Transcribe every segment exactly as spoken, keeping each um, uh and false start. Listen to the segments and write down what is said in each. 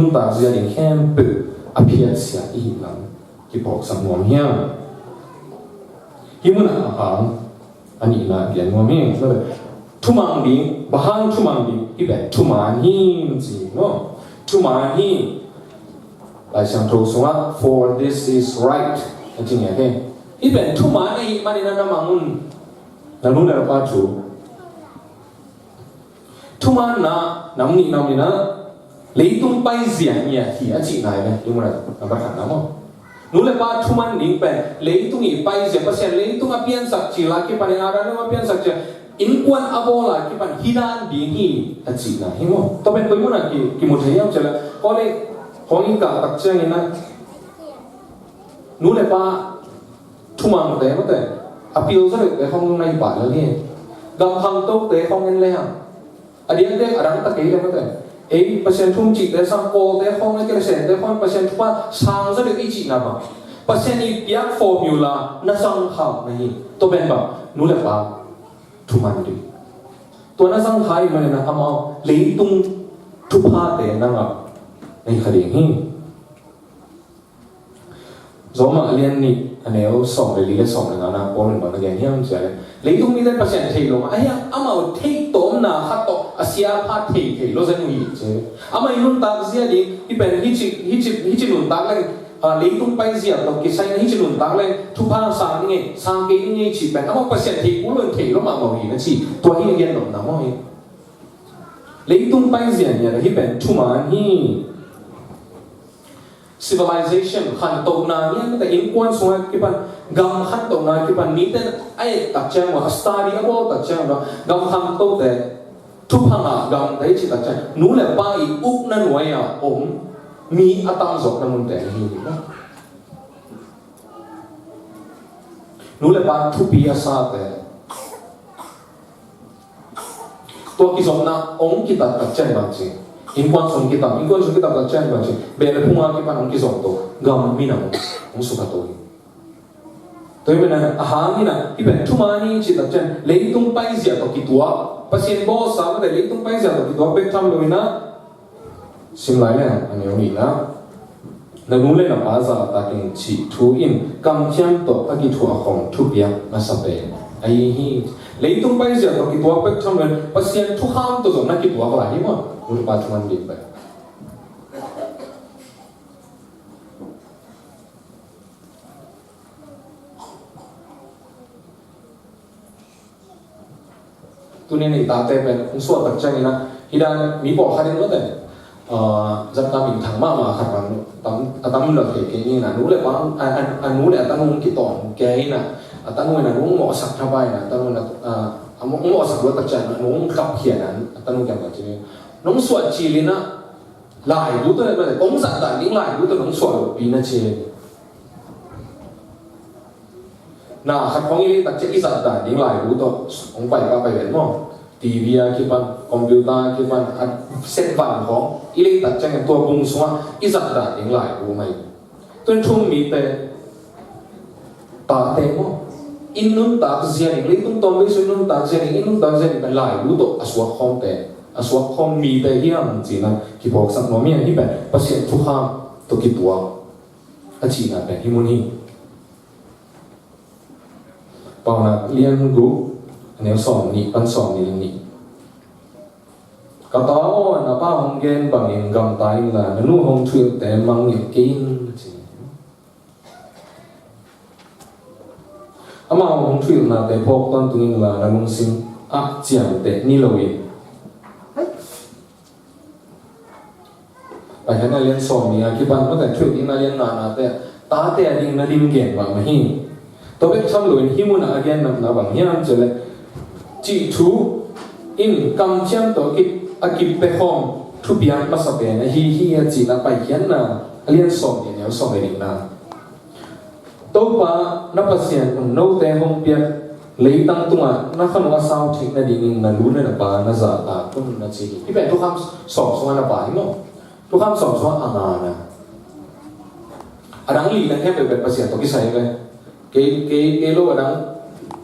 nuntak zia ding khempeuh a phiatsia i hih lam kiphawksak nuam hiam? Hih munah a hang a nihna pian nuam hi. Thumang ding, bang hang thumang ding? Hih pen thuman hi ci maw? Thuman hi. Lai Siangtho sungah, "For this is right," a ci ngiat hi. Hih pen thuman ahih manin na mang un. Na nu le na pa thu. Thumanna, nam nih nam nih na, leitung paizia ngiat hi a cihna hi ve. Leitung na, na ba khat na maw? Nu le pa thuman ding pen leitung i paizia, Pasian leitung a piansak cil a kipan, Adam le Eva a piansak cil, innkuan a bawl a kipan hi dan ding hi a cihna hi maw? Tua pen koi munah ki, kimu thei hiam cih leh, kawlei hong i kah tak ciangin a, nu le pa thumangte mate, a pil zaw deuhte khong ngai pah lel hi. Gam khangtote khong en le hang, a diakdiak a dang ta kei le mate, ei Pasian thu um cihte sang, Kawlte khong, a kei le Sente khong Pasian thupha sang zaw deuh i cihna bang, Pasian i piak formula na zang khak na hi. Tua pen bang, nu le pa thuman ding. Tua na zang kha ahih manin a, amau leitung thuphate na ngah na hi kha ding hi. Roma a lian nih, a neu sawm le li le sawm le ngana Paul in bang na gen hiam cih leh, leitung mite Pasian thei lo mah, ahi hang amau theih tawmna khat tawh a sia pha thei thei lo zen uh hi ci. Amah i nuntak zia ding, hih pen hih ci, hih ci, hih ci nuntak leng, a, leitung paizia tawh kisai in hih ci nuntak leng thupha sang ning ei, sang kei ning ei cih pen amau Pasian thei kul lo in thei lo mahmah uh hi na ci. Tua hi a gen nopna maw hi. Leitung paizia ngiat a, hih pen thuman hi. Civilization, khantohna ngiat, mate, innkuan sungah kipan, gam khantohna kipan, mite a et tak ciang, a study a bawl tak ciang, gam khantote thupha ngah gamte i cih tak ciang, nu le pa i ukna nuai-a om mi a tamzawkna munte ahi hi. Nu le pa thupi a sate, tua kizopna hong kitat tak ciang bang ci, innkuan sung kitam, innkuan sung kitam tak ciang bang ci, beh le phung a kipan hong kizop to, gam minam hong sukha to hi. Tua hi pen a hang in a, hih pen thuman hi cih tak ciang, leitung paizia tawh kituak, Pasian bawlsa mate, leitung paizia tawh kituak bek tham lo in a, sim lai leng a neu nihna, na nu le na pa zahtak in cih thu in kamciam tawh a kithuah khawng thupiak masa pen ahi hi. Leitung paizia tawh kituak bek tham lo in Pasian thukham tawh zong na kituak lai hi maw? Nu le pa thuman ding pen. Tuni-in i tate pen hong suah tak ciangin a, hi dan mi pawlkhat in mate, ah, zat kam in thang mahmah khat bang tam, a tam lo thei kei ni na, nu le pa, a, a, a nu le a tanu hong kitawng kei na, a tanu in a nu hong mawhsak thapai na, a tanu in a, ah, a mawh, hong mawhsak lua tak ciangin a nu hong kap khia na, a tanu kiang bang ci ni, nong suah cil in a, laibu tawh, mate, kong zat dan ding laibu tawh nong suah lopi na ci. Na khat khawng i lei tak ciang i zat dan ding laibu tawh hong pai pa pai ven maw? TV a kipan, computer a kipan, a set van khawng i lei tak ciang tua bung sungah i zat dan ding laibu mai. Tun thu-um mite, tate maw? I nuntak zia ding, leitung tawm vei sung i nuntak zia ding, i nuntak zia ding pen laibu tawh a suak khawmte, a suak khawm mite hiam cihna kiphawksak nuam hi. Hih pen Pasian thukham tawh kituak a cihna pen hih mun hi. Paunak lian guk, a neu sawm nih pan sawm nih le nih. Ka ta aw, na pa hong gen bangin gamta inla, na nu hong thuhilhte mangngilh kei in, ci. Amau hong thuhilhnate phawk tawntung inla, na lungsim ah ciamteh ni lo in. Paikhiatna lian sawm nih a kipan mate, thuhilhna lian nga nate, tate a ding na lim gen mahmah hi. Tua bek tham loin hih munah a gen nopna bang hiam cih leh, cih thu in kamciam tawh a ki, a kipia khawm thupiak masa pen ahi hi a cihna Paikhiatna a lian sawm nih, a neu sawm le nihna. Topa na Pasian un note hong piak leitang tungah na khan uh a sau theih nadingin na nu le na pa na zahtak un, na ci hi. Hih pen Thukham sawm sungah na pa hi maw? Thukham sawm sungah a ngana. A dang li na khempeuh pen Pasian tawh kisai ve. Kei, kei, kei lo a dang,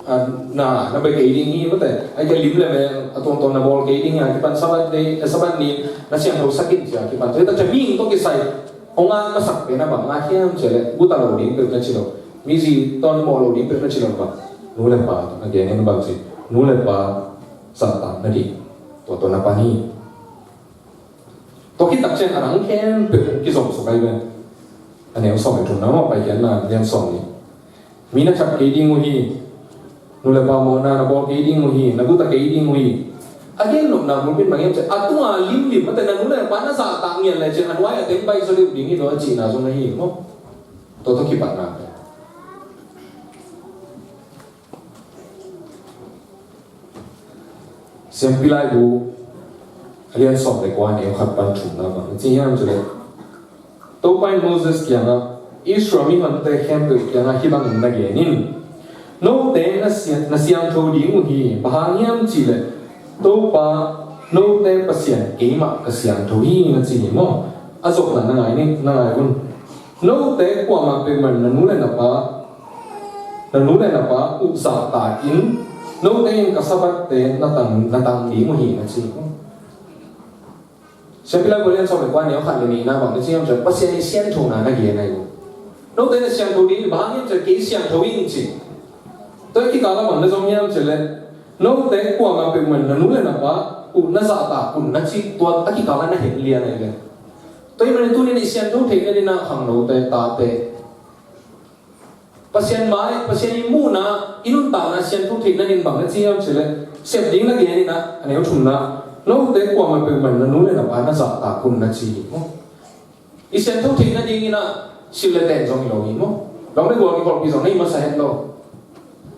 A, na, na bia kei ding hi, mate. Ai ka lim le me, a tuamtuam na bawl kei ding hi, a kipan Sabbath day, eh, Sabbath ni, na siangtho sak in ci a kipan. Tua hi tak ciang mihing tawh kisai, hong a masak pen a bang a hiam cih leh, guta lo ding peuh na ci lo. Mizi tawh mawh lo ding peuh na ci lo bang. Nu le pa, a gen in bang ci. Nu le pa, zahtak na ding. Tua tua na pan hi. Tua khit tak ciang a dang khempeuh kizom suk ai ve. A neu sawm le thumna mah Paikhiatna lian sawm nih. Mi na thap kei ding uh hi. Nu le pa mawhna na bawl kei ding uh hi. Na guta kei ding uh hi. A gen nopna bulpi in bang hiam cih leh, a tunga limlim, mate, na nu le pa na zahtak ngiat lecin a nuai a teng baih zaw deuh ding hi lo a cihna zong ahi maw. Tua tawh kipatna pen. Siampi Laibu a lian sawm le kua, a neu khat pan thumna bang ci hiam cih leh, Topa in Moses kiangah, Israel mihonte khempeuh kiangah hih bangin na gen in, note na siang, na siangtho ding uh hi, bang hang hiam cih leh Topa note Pasian keimah ka siangtho hi, na ci hi maw. A zopna na ngai ni, na ngai un. Note kuamah peuhmah na nu le na pa, na nu le na pa uh zahtak in, note in ka Sabbath-te na tang, na tang ding uh hi, na ci. Siampi Laibu lian sawm le kua, neu khat le nihna bang na ci hiam cih leh, Pasian i sianthona na gen ahi uh. Note na siangtho ding, bang hang hiam cih leh kei siangtho ing ci. Tua kikal ah bang na zong hiam cih leh, note kuamah peuhmah na nu le na pa uh na zahtak un, na ci, tua a kikal ah na het lian ahi ve. Tua ahih manin tuni-in i siangtho theih nading ah khangnote, tate, Pasian mai, Pasian i muhna, i nuntakna siangtho theih nading bang na ci hiam cih leh, sep ding na gen in ah, a neu thumna, note kuamah peuhmah na nu le na pa na zahtak un, na ci hi maw. I siangtho theih nading in ah, sil le ten zong hi lo hi maw. Lawm le gual kikholhpih zong na hi masa het lo.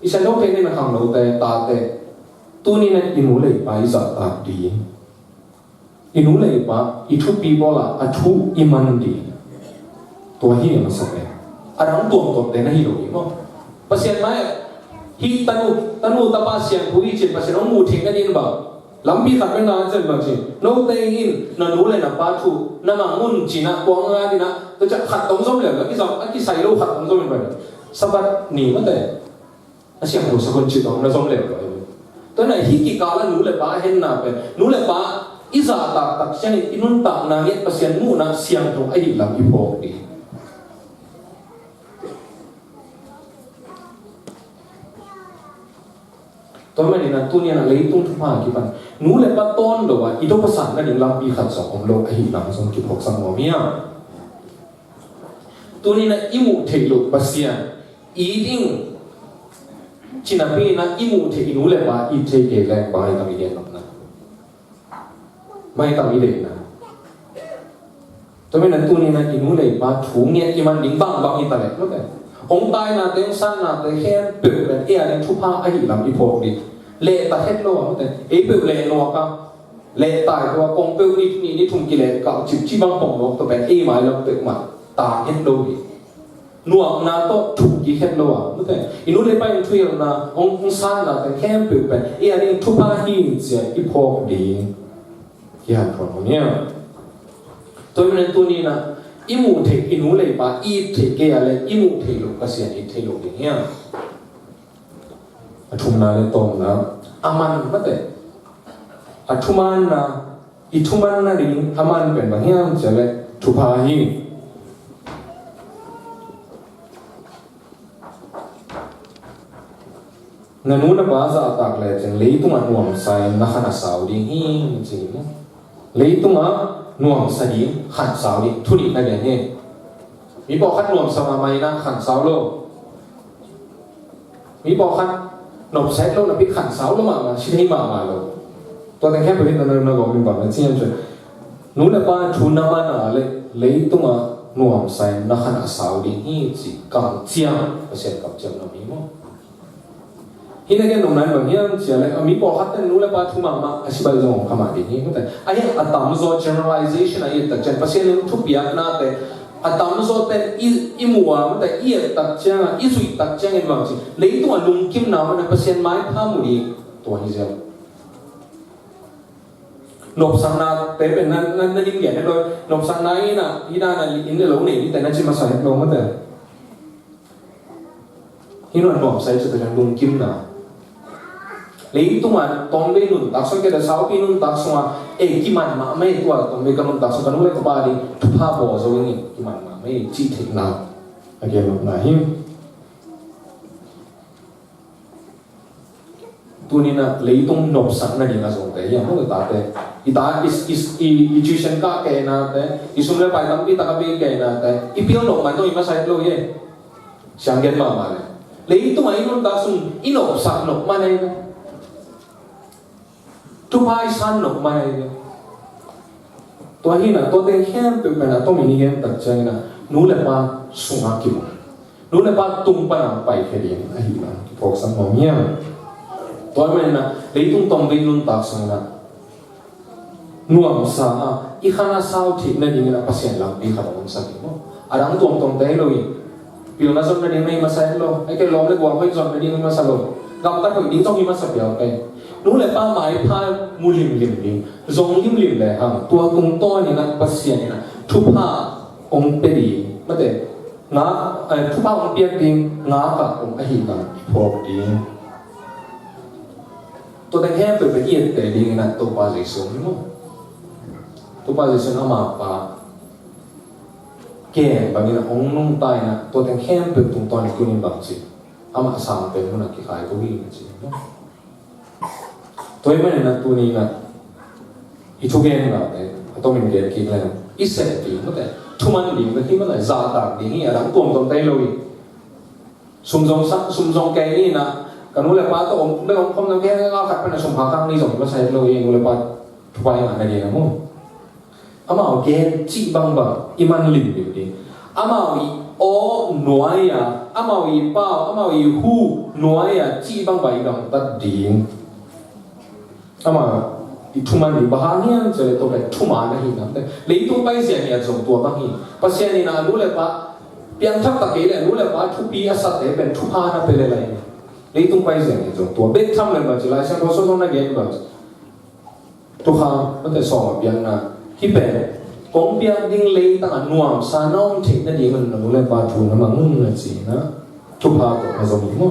I siangtho theih nading ah khangnote, tate, tuni-in ah i nu le i pa i zahtak ding. I nu le i pa i thupi bawl a, a thu i man ding. Tua hi a masa pen. A dang tuamtuamte na hi lo hi maw. Pasian mai ah, hih tanu, tanu tapa siangtho hi ci-in Pasian hong muh theih nading bang, lampi khat bek na, a cian bang ci, note in na nu le na pa thu na mang un ci-in ah, tua ngal in ah, tua ciang khat tawh zom leh, a kizom, a kisai lo khat tawh zom in bang, Sabbath ni mate. A siangtho sak un ci-in tawh na zom leh. Tua ahih manin hih kikal ah nu le pa a henna pen, nu le pa i zahtak tak ciangin i nuntakna ngiat Pasian muhna siangtho ahih lam i phawk ding. Tua manin ah tuni-in ah leitung thupha a kipan, nu le pa tawn lo a i dopasang nading lampi khat zong om lo ahih lam zong kiphawksak nuam hiam? Tuni-in ah i muh theih loh Pasian, i ding cihna pi-in ah i muh theih i nu le pa i it thei kei leh bang a i tam i deih nopna? Bang a i tam i deihna? Tua manin ah tuni-in ah i nu le i pa thu ngiat i man ding bangbang hi ta leh, mate, hong tainate, hong sannate khempeuh pen ei a ding thupha ahih lam i phawk ding. Lehtat het lo a, mate, ei peuh leh nuak a, lehtai tua kong peuh ni, ni, ni thum kileh kah cipcip bang pong nuak tua pen ei mailam peuhmah tang het lo hi. Nuamna tawh thuk kik het lo a, mate, i nu le pa in thuhilhna, hong, hong sannate khempeuh pen ei a ding thupha hi ci-a i phawk ding. Kihanthawn nuam hiam? Tua ahih manin tuni-in ah i muh theih i nu le i pa i it theih kei a leh i muh theih loh Pasian i it theih loh ding hiam? A thumna le tawpna, a man, mate, a thumanna, i thuman nading a man pen bang hiam cih leh thupha hi. Na nu na pa zahtak lecin leitungah nuamsa-in na khan a sau ding hi, ci hi. Leitungah nuamsa ding, khan sau ding, thu nih na gen hi. Mi pawlkhat nuamsa mahmah in ah khan sau lo. Mi pawlkhat nopsa het lo napi khan sau lo mahmah, si thei mahmah lo. Tua teng khempeuh hi na, na, na gawm in bang na ci hiam cih leh, nu le pa thu na man a leh leitungah nuamsa-in na khan a sau ding hi, ci kamciam, Pasian kamciam na hi maw. Hih na gen nopna in bang hiam cih leh, a mi pawlkhatte nu le pa thu mahmah a si baih zong om kha mah ding hi, mate. A hi a tamzaw generalization a i et tak ciang, Pasian in thupiaknate a tamzawte i, i muh a, mate, i et tak ciang a, i zuih tak ciangin bang ci, leitungah lungkimna om a, Pasian maipha mu ding, tua hi ziau. Nopsaknate pen na, na, na lim gen het lo, nopsakna in ah, hi dan a inn le lo nei dingte na ci masa het lo, mate. Hih nuam nuamsa i cih tak ciang lungkimna. Leitungah tawmvei nuntak sung, kei le saupi nuntak sungah, ei, kiman mahmah ei, tua tawmvei ka nuntak sung ka nu le ka pa ding thupha bawl zo ing ei, kiman mahmah ei, cih theihna a gen nopna hi. Tuni-in ah leitung nopsak nading a zongte hi a, maw, tate. I ta, i, i, i, i tuition kah kei nate, i sum le pai tampi tak a bei kei nate, i pil nop man dong i masa het lo hi. Siang gen mahmah le, leitungah i nuntak sung i nopsak nop man ei. Thupha i san nop man ei. Tua hi-in ah, tua teng khempeuh pen a tomin i gen tak ciangin ah, nu le pa sungah kimu, nu le pa tung pan a paikhia ding ahihna kiphawksak nuam hiam? Tua ahih manin ah, leitung tawmvei nuntak sungin ah, nuamsa a, i khan a sau theih nadingin ah Pasian lampi khat hong sak hi maw. A dang tuamtuamte hi lo hi. Pilna zon nading na hi masa het lo. Ahih kei leh lawm le gual hoih zon nading hi masa lo. Gamtat hoih ding zong hi masa pial pen. Nu le pa maipha mu limlim ding, zong limlim le hang, tua tungtawnin ah Pasian in ah thupha hong pia ding, mate, ngak, eh, thupha hong piak ding ngak a om ahihna i phawk ding. Tua teng khempeuh pen i etteh dingin ah Topa Jesu hi maw. Topa Jesu in ama Pa kem bangin ah hong nungta in ah, tua teng khempeuh tungtawn i tuni bang ci, amah a sang pen mun ah kikhai ko hi na ci. Tua ahih manin ah tuni-in ah i thugen nate a tomin gen kik leng, i sep ding, mate, thuman ding, mate, hi mah lai, zahtak ding hi, a dang tuamtuamte hi lo hi. Sum zong sa, sum zong kei ni na, ka nu le pa tawh om, bek om khawm na, kei a khat pen a sum kha khang ni zong masa het lo hi, nu le pa thupha i ngah nading a mu. Amau gen cih bangbang i man limlim ding. Amau i aw nuai a, amau i pau, amau i hu nuai a cih bangbang i gamtat ding. Amau i thuman ding, bang hang hiam cih leh tua pen thuman ahihna. Leitung paizia ngiat zong tua bang hi. Pasian in a nu le pa, piangthak tak kei leh a nu le pa thupi a sate pen thupha na pia lel hi. Leitung paizia ngiat zong tua bek tham lel bang ci, Lai Siangtho sung zong na gen bang ci. Thukham, mate, sawm a piakna. Hih pen kong piak ding leitang a nuamsa na om theih nading un na nu le pa thu na mang un na ci na. Thupha tawh na zong hi maw.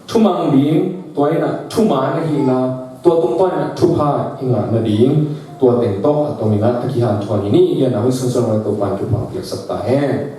Thumang ding, tua in ah thuman ahihna, tua tungtawn in ah thupha i ngah nading, tua teng tawh a tomin ah a kihanthawn hi ni. Hi a na hun sunsun le Topa in thupha piaksak ta hen.